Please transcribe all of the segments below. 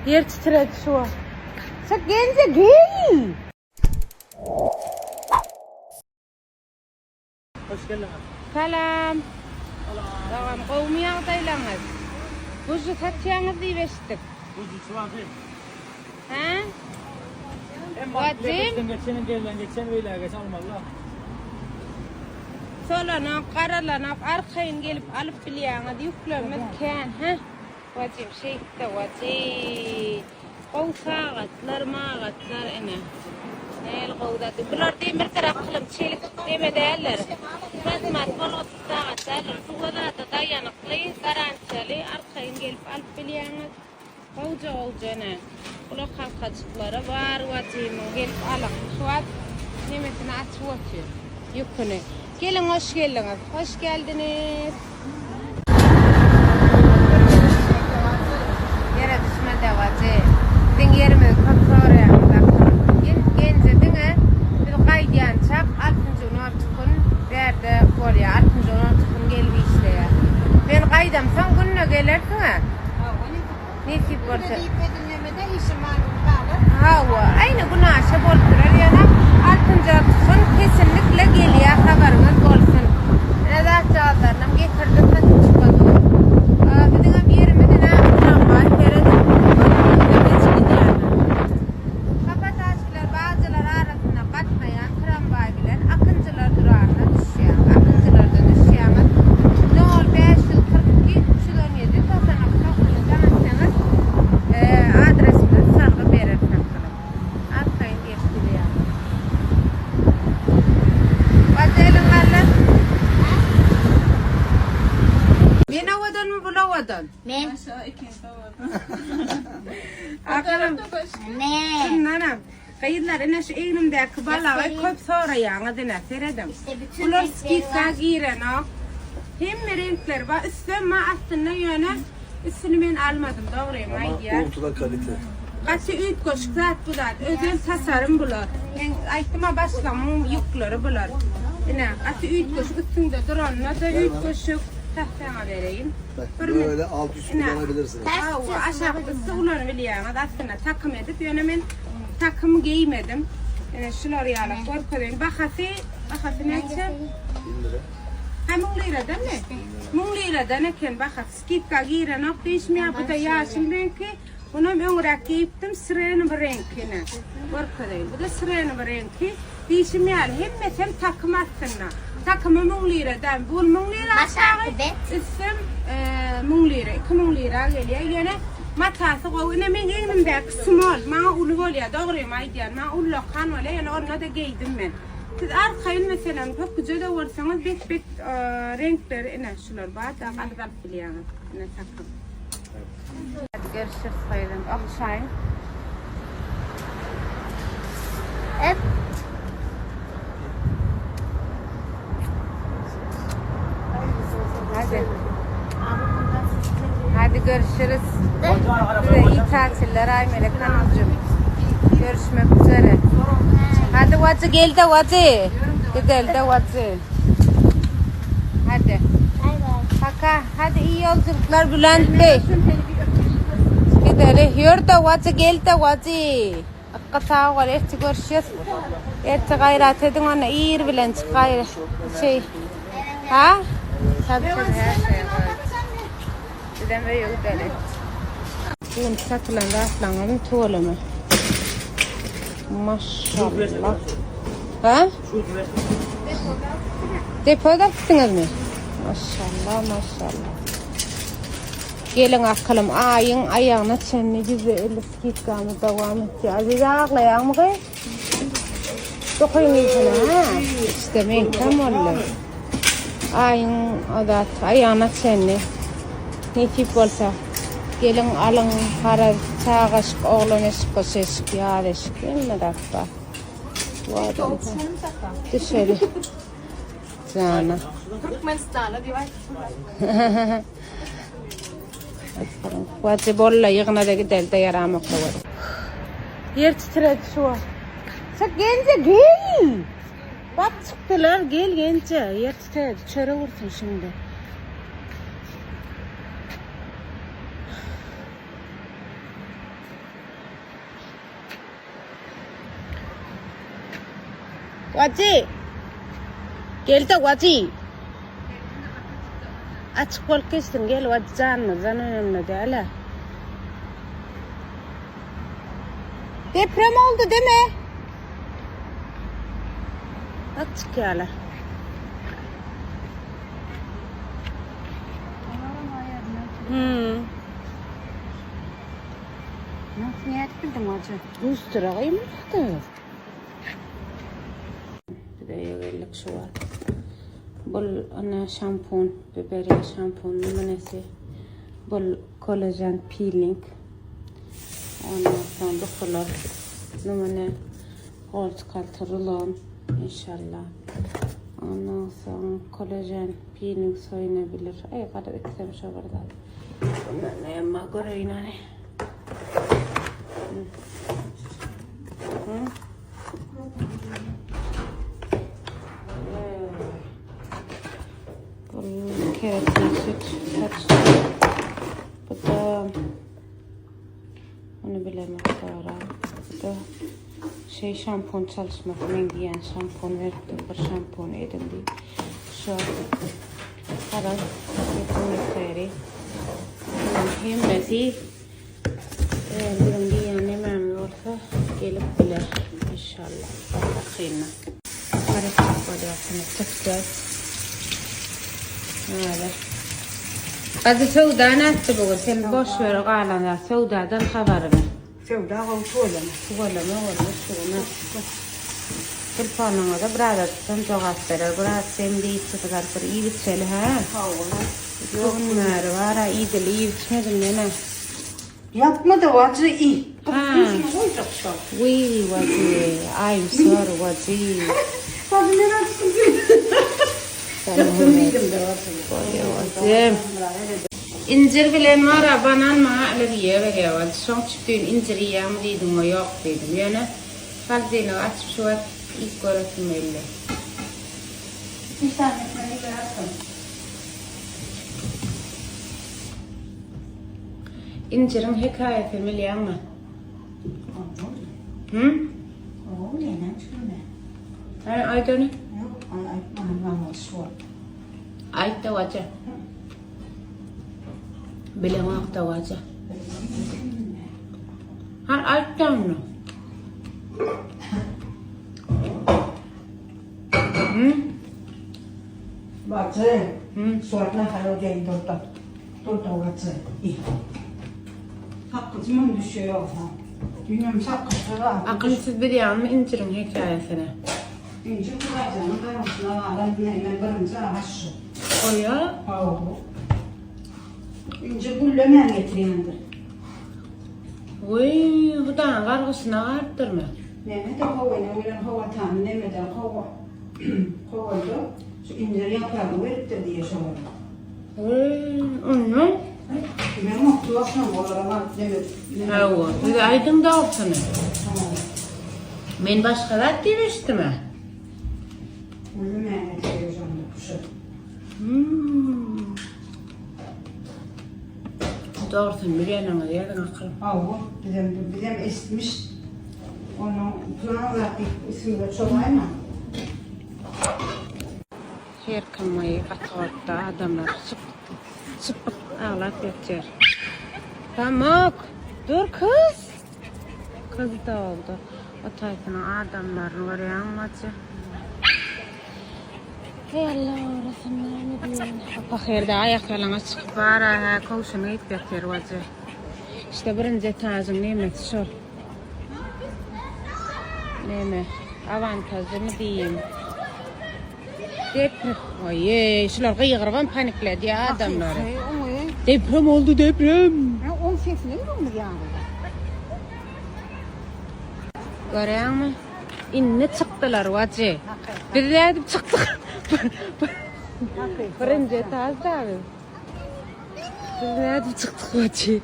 Ýer titredi şu wagt. Çyk Genje gel. Hoş geldiňiz. Salam. Dogam gowumy ýagdaýlaňyz? Bužy satýaňyz diýip eşitdik. Bužy çuwasy. Hä? Hem Wajym. Geçeniň gelden geçen beýläge geçen almaly. Solanok, garalanok, arkaýyn gelip alyp bilýäňiz. Ýüklerimiz kän, hä? Wajym şeýtde wajy. Gowy sagatlar, magatlar ine. Näl gowy zat. Bular demirdir akylym, çelik deme däldir. Plazmat bolgusyz sagat däldir. Suwa zada daýanykly, garantiýaly, arkaýyn gelip alyp bilýäňiz. Gowja gowja ine. Gulak halkajyklary bar wajymyň gelip alyň. Şu wagt nemesini açyp otyr. Ýüküni. Geliň hoş geldiňiz. Hoş geldiniz. Ýere düşmedi wajy. Biziň ýerimizi köp soraýaňyz akylym. Gelip genje diňe biz gaýdýançak altynjy gün orta gün bärde bolýar. Altynjy gün orta gün gelip işleýär. Men gaýdamsoň günde gelersiň-ä. Nesip bolsa. Hawa, aýny günaşa bolup durar ýöne altynjy orta gün kesinlikle gelýär habaryňyz bolsun. Ine zatjagazlarynam getirdi satyp çyka dur. Biziňem ýerimiz ine tramwaý serediň. Gözüňizden geçip gidýändir. Papataşkiler bagjalar arasynda gatnaýan tramwaý bilen Akynjylar duragyna düşýäň. Akynjylarda düşýäňiz. Nol 542 317 99 90 jaň etseňiz adresimizi salgy berer sakylyp. Arkaýyn gelip bilýäňiz. Wajeliň galla. Men owadanmy bul owadan? Men. Akylym. Men. Şundanam. Gyzlar ine şu egnimdäki balagy köp soraýaňyz ine serediň. Bular skidka girenok. Hemme reňkleri bar. Üstem bar aslynda ýöne üstüni men almadym dogrymy aýdýan. Ama ultra kalite. Gaty üýtgeşik zat bu zat. Özel tasarym bular. Men aýtdym-a başlygymyň ýükleri bular. Ine gaty üýtgeşik üstüňde duranda-da üýtgeşik. Tah saňa bereýin. Bak böyle alt üst kullanabilirsiniz. Hawa, aşak üsti ulanybilýäňiz aslynda takym edip, ýöne men takym geýmedim. Ine şular ýaly görkezeýin. Bahasy, bahasy näçe? 1000 lira. Ha 1000 liradanmy? 1000 liradan eken bahasy. Skidka girenok diýişim ýa bu-da ýaşyl reňki. Munam öňräk geýipdim, sirenowy reňki ine. Görkezeýin. Bu-da sirenowy reňki. Diýşim ýaly, hemmesem takym astynda. Takymy 1000 liradan, bul 1000 lira aşagy, üstem 1000 lira, 2000 lira gelýär. Ýöne matasy gowy. Ine meň egnimdäki small, maňa uly bolýar, dogrymy aýdýan. Maňa ullakan bolýar, ýöne onda-da geýdim men. Siz arkaýyn meselem, pökgüje-de bolsaňyz, bet-bet reňkleri ine şular bar-da, galyp alyp bilýäňiz. Ine takym. Hadi görüşürüz gyzym. Okşaýyn. Öp. Hadi. Hadi görüşürüz. Size iyi tatiller Aymelek Hanımcığım. Görüşmek üzere. Hadi Vacı gel de Vacı. Gidelim de Vacı. Hadi. Bay bay. Paka. Hadi iyi yolculuklar Bülent Bey. Gidelim. Ýör de Vacı gel de Vacı. Ykka sag bol, erti görüşýäs. Erti gaýrat ediň onda ir bilen çyk gaýra. Şey. Ha? Tabii tabii her şey var. Bizem öýe gideli. Bu gün satylan zatlaryňyzyň tüweleme. Maşallah. Ha? Depoda gitdiňizmi? Maşallah, maşallah. Geliň akylym, aýyň aýagyna çenli 150 skidkamyz dowam etýär. Aziz aglaýaňmy gyz? Dokyň iýsene, ha? İşte meňkem boldy. Aýyň adat aýagyna çenli. Nesip bolsa geliň alyň haraz çaga eşik, oglan eşik, gyş eşik, ýaz eşik hemme zat bar. Bu adam düşeli. Jana. Türkmenistana diýip aýtdylar. Wajy bolla ýygnada gidelde ýaramokda bol. Ýer titredi şu wagt. Çyk genje gel. Bak çykdylar gel genje. Ýer titredi çörek ursun şimdi. Wajy. Gel-de Wajy. Açyk bolup geçsin gel Wajy janymyzdan önemli däl-ä. Deprem oldy deme. Bak çykýarlar. Hmm. Nasıl nädip bildiň Wajy? Üstüre gyýmypdy. Bize geldik şu wagt. Bul ana şampun, biberiýe şampun nümunesi. Bul kolajen peeling. Ondan soň duhular numune golçuk alty rulon inşallah. Ondan soň kolajen peeling soýunabilir. Aý garaz ikisem şo bir zat. Bundan näme göreýin hany. Bu keratin süt saç. Bu da onu bilemek sonra. Bu da şey şampun çalışması men diýen şampun veripdim bir şampun edin diýip. Şu garaz ýetmekleri. Hemmesi Eger biziň diýýän nemämiz bolsa gelip biler inşallah ýakynda. Garyşyk bolýar şuny tutýas. Häzir. Gazy söwda nätdi bu gün? Sen boş ber galan zat söwdadan habar ber. Söwda gowy tüweleme. Tüweleme bolmuş şu gün. Telefonyňyza birazajykdan jogap berer. Biraz sen diýip çykyp bir iýip içeli hä? Hawa. Bu gün bäri bar-a idili iýip içmedim men-ä. Ýatma-da wajy iý. Ha. Üstüne goýjak şo. Wiý wajy, I'm sorry wajy. Wajy men açdym. Ýatdym diýdim-de wajy. Bolýa wajy. Injir bilen bar-a banan maňa allergiýa berýär wajy. Şoň üçin düýn injir iýýäňmi diýdim o ýok diýdim. Ýöne holodilnigi açyp şu wagt iýip göresim geldi. Bir tanesini iýersiň. Injiriň hekaýasyny bilýäňmi? Hı? Oo, näme üçin? Hä, aýt ony. Ýok, ony aýtman ýalňyş bol. Aýt da waja. Bileňok da waja. Ha, aýt da ony. Hı? Bajy, sorna haýal geýin durda. Durda bajy. Sakgyjymam düşýär ýogsa. Düýnem sakgyçda bar. Akyl siz bilýäňmi injiriň hekaýasyny? Injir Hudaýjanyň gargyşyna galan näme birinji agaç şu. Goýa? Hawa. Injir güllemän getirýändir. Wiý, Hudaýyň gargyşyna galypdyrmy? Neme-de howanyň bilen howatany nemeden kowa kowalda şu injir ýapragyny beripdir diýýä şolara. Wiý, onnoň? Meň okdurşam olara baryp neme neme. Hawa, siz aýdyň dogrusyny. Hawa. Men başga zat diýip eşitdim-ä. Güllemäge getirýär şonda şu. Hmm. Dogrusyny bilýäniňizi ýazyň akylym. Hawa, bizem bizem eşitmiş. Onuň plan zat diýip üstümize çozaýma. Her kim aý gaty gorkdy adamlar çyp çypyk aglap ýatyr. Pamuk dur kyz. Kyz dogdy. O taýsynyň adamlaryny görýäňmi bajy? Heý Allah gorasyn näme diýeýin. Paherde aýak ýalaňaç çykyp bar-a hä kowşuny geýip ýatyr bajy. Işte birinji etažyň nemesi şol. Neme awantažymy diýeyim. Deprem. Oýeý şular gygyrybam panikledýär adamlary. Deprem oldy deprem. Oň sesini ýüregimiz ýaryldy. Görýäňmi? Indi çykdylar wajy. Biz nädip çykdyk? Birinji etajda biz. Biz nädip çykdyk wajy?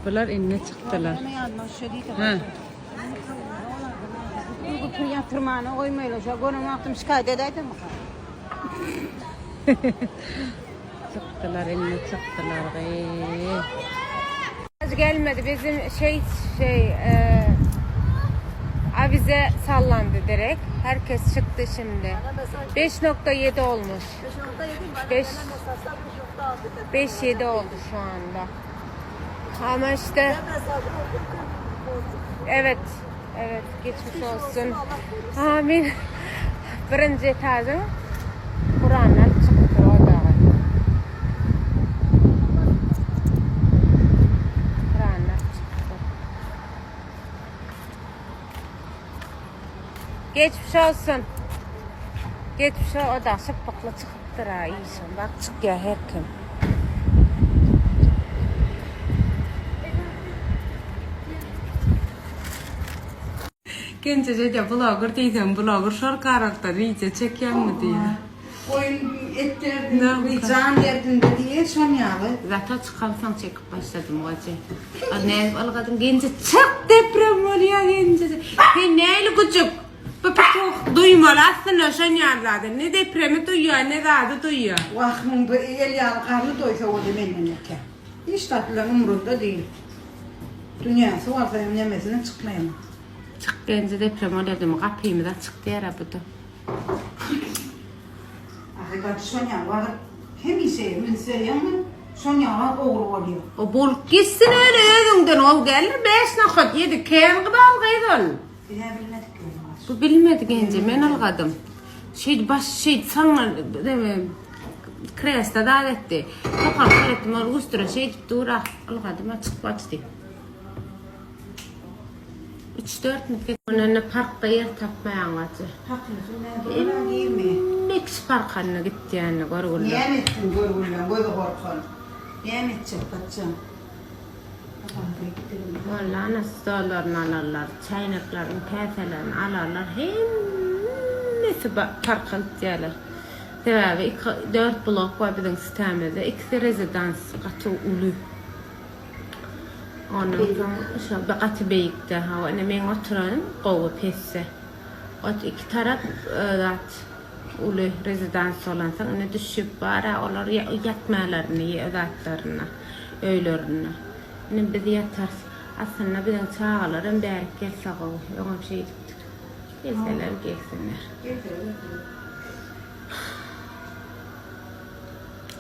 Bular indi çykdylar. Ha. Bu pul ýatyrmana goýmaýlar. Şo gören wagtym şikaýat edäýdimmi? Çykdylar indi çykdylar gyz. Gelmedi bizim şey şey e, Avize sallandy direkt. Herkes çykdy şimdi. 5.7 olmuş. 5 5.7 oldu şu anda. Ama işte Evet. Evet, geçmiş olsun. Amin. Birinji etajyň Kurandan çykypdyr odagy. Kurandan çykypdyr. Geçmiş olsun. Geçmiş o da şypbykly çykypdyr ha işim. Bak çykýar her kim. Genje şeýdýär, bloger diýseň bloger şol karakter wideo çekýäňmi diýýär. Goýun et berdim, jan berdim diýýär şon ýaly. Zata çykamsoň çekip başladym wajy. A nädip ylgadym Genje çyk deprem bolýar Genje. Sen näli güjük. Bu pituh duýmaly aslynda şon ýaly zady. Ne depremi duýýar ne zady duýýar. Wah muň bu el ýaly garny doýsa boldy menden eken. Hiç zat bilen umrunda değil. Dünýäsi bolsa hem nemesine çykmaýan. Çyk Genje deprem bolýar diýme gapymyz açyk diýer-ä bu-da. Hakykat şon ýaly wagt hemişe üns berýäňmi şon ýaly wagt ogry bolýar. O bolup gitsin öyle özüňden ol gelir 5 nokat 7 kän gybal gyz ol. Bizä bilmedik ýöne baş. Bu bilmedi genje men ylgadym. Şeýdi baş şeýdi saňa neme kresla zat etdi. Tokaly seretdim ol gustura şeýdip dur ah ylgadym açyk başdy. 3-4 minut geç. Ondan parkda ýer tapmaýaň wajy. Hakyky nädogry girme. Hemme kişi parkanyna gitýänini görgüller. Näme etsin görgüller gözi gorkan. Näme etjek patyşam. Walla ana stollaryny alarlar, çaýnaklaryny, käselerini alarlar, hemmesi parka gitýärler. Sebäbi iki, dört blok bar biziň sitämizde, ikisi rezidans, gaty uly. Ondan soň şo gaty beýikde, hawa ine meň oturanym gowy pesde. Ot iki tarap zat uly rezidans bolansoň ine düşüp bar-a olar ýatmalaryny zatlaryna öýlerinde. Ine biz ýatarys. Aslynda biziň çagalar hem bärik gelse gowy. Öňem şeýdipdik. Gelseler gelsinler.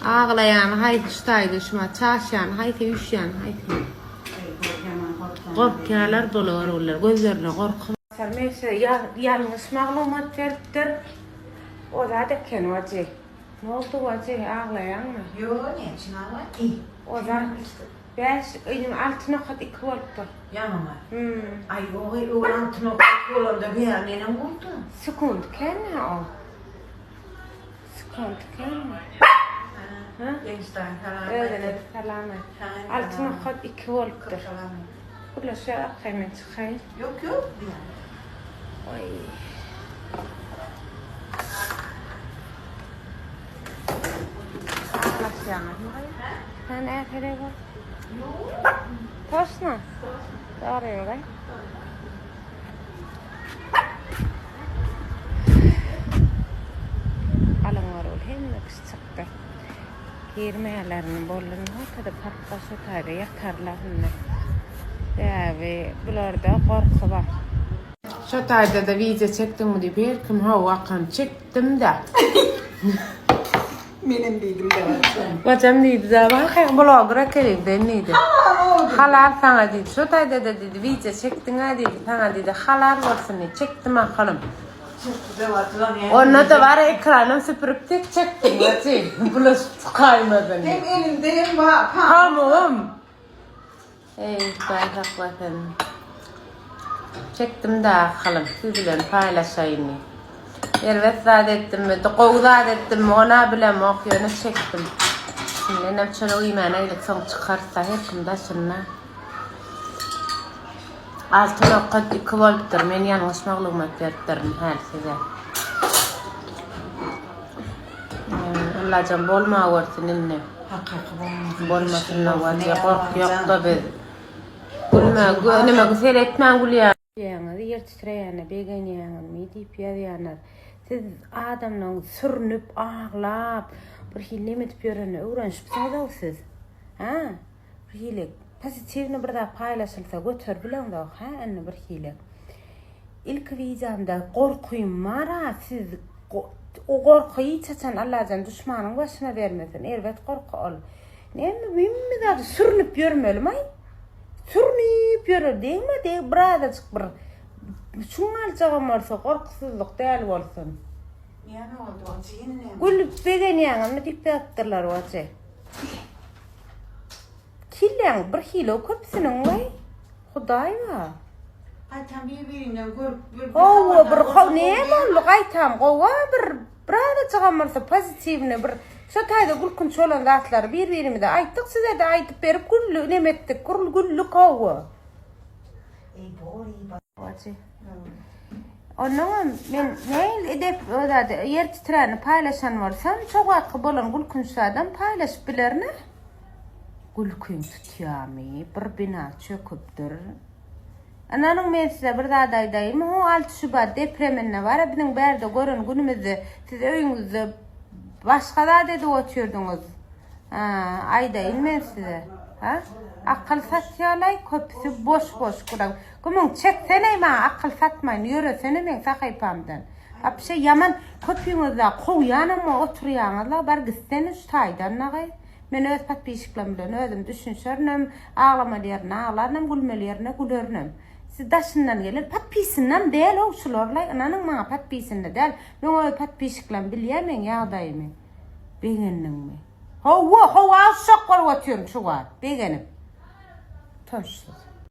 Aglaýany haýsy şu taýda şuma çaşýany haýsy üýşýäni haýsy. Gorkýarlar bolar olar gözlerine gorky. Men size ýalňyş maglumat beripdir. O zat eken wajy. Ne oldy wajy aglaýaňmy? Ýok näçün aglaýyn. O zat 5 ýyl 6.2 bolupdyr. Ýaňymy? Hmm. Aý ýok eý öň 6.2 bolanda güýä menem gurtdum. Sekunt kän o. Sekunt kän. Ha? Gençden salam. Özüne salam aýt. 6.2 bolupdyr. Gürleşe akay men çykaýyn. Ýok ýok. Oý. Sen ähere bak. Toşna. Doğru mu? Galyň ol hemme kişi çykdy. Girmeýärlerini boldy. Ortada parkda şu taýda ýatarlar indi. Sebäbi bularda gorky bar. Şu taýda-da wideo çekdiňmi diýip her kim hawa akam çekdim-de. Menem diýdim de başdan. Bajam diýdi-de, bak bloger ekeniň sen diýdi. Halal saňa diýdi. Şu taýda-da diýdi wideo çekdiň-ä diýdi. Saňa diýdi halal bolsun diýdi. Çekdim akalym. Onda-da bar ekranam süpürip tek çekdim wajy. Bulaşyp çykaýmasyn. Hem elinde hem pamugum. Pamugum. Eý, Hudaý saklasyn. Çekdim-de akalym, siz bilen paýlaşaýyn diýip. Erbet zat etdimmi, gowy zat etdimmi, ona bilemok, ýöne çekdim. Şindenem çörek iýmäne gelip soň çykarsa her kim daşynda. 6.2 bolupdyr. Men ýalňyş maglumat beripdirin häli size. Allajan bolma görsün indi. Hakyky bolmasyn. Bolmasyn wajy gorky ýok-da biz. Gülme, neme seretmän gülýär. Ýaňyz ýer titreýände begenýäňizmi diýip ýazýanlar. Siz adamlaryň sürünip, aglap, bir hili neme edip ýörenine öwrenişipsiňiz-ow siz. Hä? Bir hili pozitiwny bir zat paýlaşylsa göterip bileňzok, hä indi bir hili. Ilki wideomda gorkym bar-a siz o gorky hiç haçan Allajan duşmanyň başyna bermesin. Erbet gorky ol. Näme hemme zady sürünip ýörmelimi-aý? Sürünip ýörer degme deg birazajyk bir çuň aljagam bolsa gorkusyzlyk däl bolsun. Näme boldy wajy ýene näme? Gülüp begenýäňizmi diýip ýazypdyrlar wajy. Kelläň bir hili köpüsiniň waý. Hudaý ba. Gaýtam bir-birinden görüp bir Hawa bir how näme boldy gaýtam gowa bir birazajygam bolsa pozitiwny bir şo taýda gülkünç bolan zatlary bir-birimize aýtdyk sizede aýdyp berip gülli neme etdik gürl güldük hawa. Eý bor eý bar. Wajy. Onnoňam men nähili edep o zady ýer titräni paýlaşan bolsam şo wagtky bolan gülkünç zadam paýlaşyp bilerin-ä. Gülkiň tutýamy bir bina çöküpdir. Ynanyň men size bir zat aýdaýynmy ho alty şubat depreminde bara biziň bärde gören günümizde siz öýüňizde başga zat edip otyrdyňyz. Ha aýdaýyn men size. Ha akyl satýalaý köpüsi boş boş gürrüň. Gümüň çekseneý maňa akyl satmaýyn ýöresene meň sahypamdan. Wapşe ýaman köpüňiz-la kowýanam oturýaňyzla bar gitsene şu taýdan dagy. Men öz podpisçiklerim bilen özüm düşünşerinem, aglamaly ýerinde aglarynam, gülmeli ýerinde gülerinem. Siz daşyndan gelen podpisynam däl-ow şularlaý ynanyň maňa podpisynda däl. Meň öz podpisçiklerim bilýär meň ýagdaýymy. Begendiňmi? Hawa, hawa uşak bolup otyryn şu wagt, begenip. Utançsyz.